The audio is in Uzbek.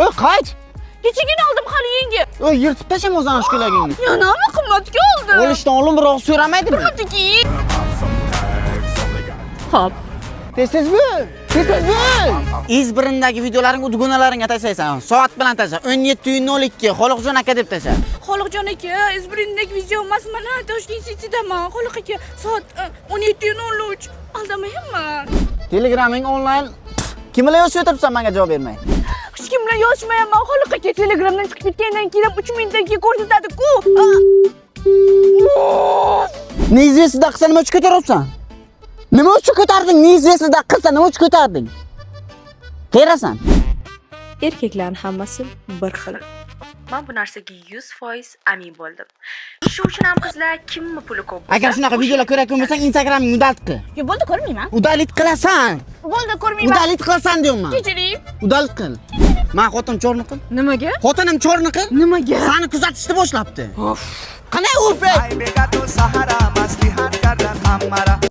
Ey, qayt. Kechagina oldim hali yangi. Ey, yirtib tashlama o'zini shu ko'ylagingni. Yanami qimmatga oldim. Olishdan oldin bir og'iz so'ramaydimi? Qimmatga. Xo'p. Tez tez bo'l. Tez tez bo'l. Iz birindagi videolaringni dugonalaringga tashlaysan. Soat bilan tashla. 17:02 Xoliqjon aka deb tashla. Xoliqjon aka, Izbrindagi video emas, mana Toshkent Citydaman. Xoliq aka, soat 17:03. Aldamayapman. Telegraming onlayn. Kim bilan yozib o'tiribsan menga javob bermay? Hech kim bilan yozishmayapman. Xoliq aka, Telegramdan chiqib ketgandan keyin ham 3 minutdan keyin ko'rsatadi-ku. Неизвестный da qilsa nima uchun ko'taryapsan? Nima uchun ko'tarding? Неизвестный da qilsa nima uchun ko'tarding? Qayerasan? Erkaklarni hammasi bir xil. Man bu narsaga 100% amin bo'ldim. Shu uchun ham qizlar kimni puli ko'p bo'lsa, Agar shunaqa videolar ko'rayotgan bo'lsang, Instagramingni удалить qil. Yo, bo'ldi, ko'rmayman. Удалить qilasan. Bo'ldi, ko'rmayman. Удалить qilasan deyapman. Kechiring. Удалить qil. Men xotin чёрный qil. Nimaga? Xotinim чёрный qil. Nimaga? Sani kuzatishni boshlabdi. Qanday u? Ay, begato Sahara, maslahat kardan ammara.